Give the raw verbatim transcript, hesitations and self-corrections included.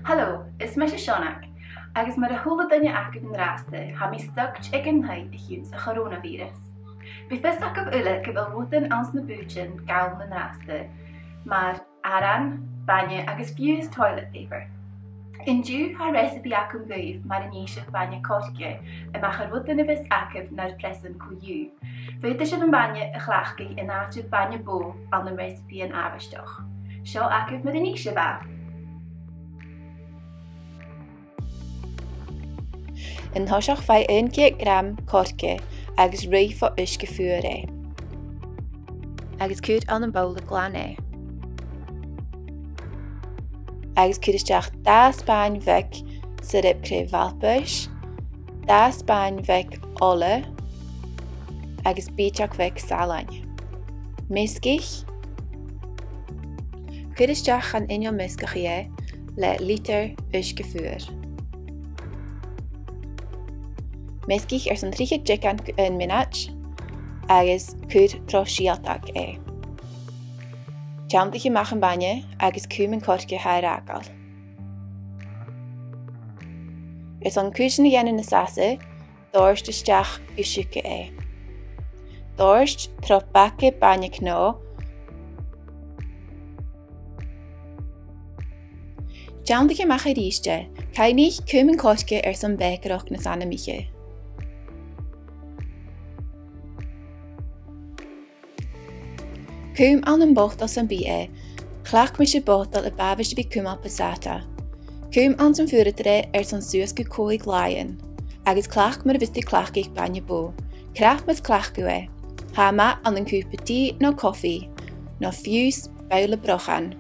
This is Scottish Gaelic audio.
Halò, is mise Seonag, agus mar a h-uile duine agaibh an-dràsta, tha mi stuck aig an taigh a chionn 's a' choronabhìoras. Bidh fios agaibh uile gu bheil rudan anns na bùithtean gann an-dràsta, mar aran, bainne agus fiù 's toilet paper. An-diugh tha recipe agam dhuibh mar an innis sibh bainne coirce, a-mach à rudan a bhios agaibh nar preasan co-dhiù. Faodaidh sibh am bainne a chleachdadh an àite bainne bò ann an recipe an àbhaisteach. Seo agaibh mar an innis sibh e. An toiseach faigh aon ceud gram coirce agus ruith fo uisge fuar e. Agus cuir ann am bobhla glan e. Agus cuir a-steach dà spàin bheag siorap craobh-mhalpais, dà spàin bheag ola, agus bìdeag bheag salainn. Measgaich. Cuir a-steach dhan inneal measgachaidh e le litir uisge fuar. Measgaich airson trithead seachdad gu aon mhionaid agus cuir tro shìoltag e. Tionndadh a-mach am bainne agus cùm an coirce air fhàgail. Airson cùisean a dhèanamh nas fhasa, dòirt a-steach gu siùcar e. Dòirt tro bhaga bainne cnò. Tionndadh a-mach a-rithist e, cuimhnich, cùm an coirce airson bèicearachd nas anmoiche. Cùm ann am botal sam bith e, cleachd mise botal a b' àbhaist a bhith cumail passata. Cùm anns an fhuaradair e airson suas gu còig làithean, agus cleachd mar a bhios tu a' cleachdadh bainne bò. Cnap mus cleachd thu e. Tha e math ann an cupa tì no cofaidh, no fiù 's bobhla brochan.